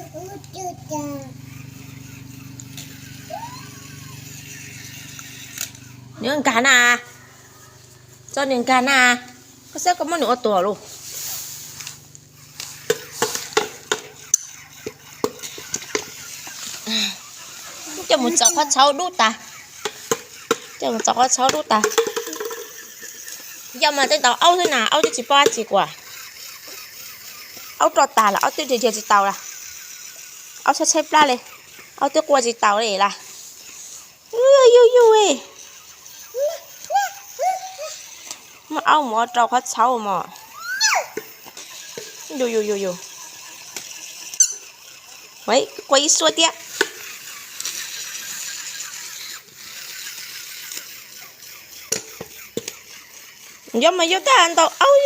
Nws nkag na, tso nws nkag na, koj saib koj muab nws ua tuag lauj. Coj mus txaus qhov txhauv dub tas, coj mus txaus qhov txhauv dub tas. Yog mas tej tau aub xwb na, aub twb tsis paub dab tsi kuas. Aub roj tas lawm, aub twb dhia dhia tsis taus lawm. Aub tshaib tshaib plab li, aub twb quaj tsis taus li lawm. Yug yug, muab aub mus ua rau qhov txhauv mos. Yug yug yug yug, quaj ib suab thiab. Yog mas yog tag ntau aub.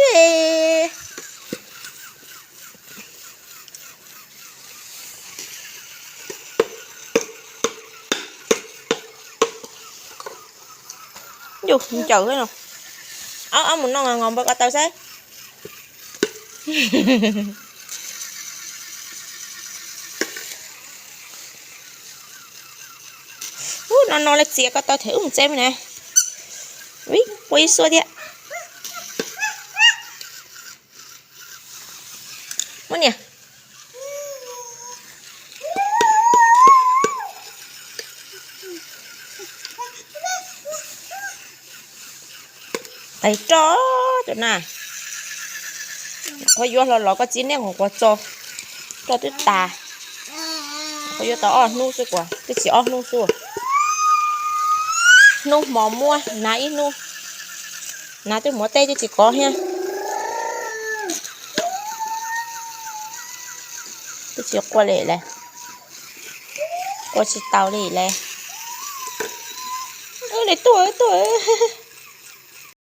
Yus ncaws, aub, aub mus noj nqos npawg ko taw saib. Ub, no no li txiav ko taw them ub mus tsev me na. Ub, quaj ib suab thiab. Muab niam. Tais roj cov na. Qhov yuav hlo los koj txiv niaj nqos quav txo, roj twb tas. Qhov yuav tau ob hnub xwb kuas twb tsis ob hnub xwb. Hnub hmo muab hnav ib hnub, hnav twb muab teb twb tsis kov thiab. Twb tsis quaj li lawm, quaj tsis taus li lawm. Ub, nws tuaj tuaj.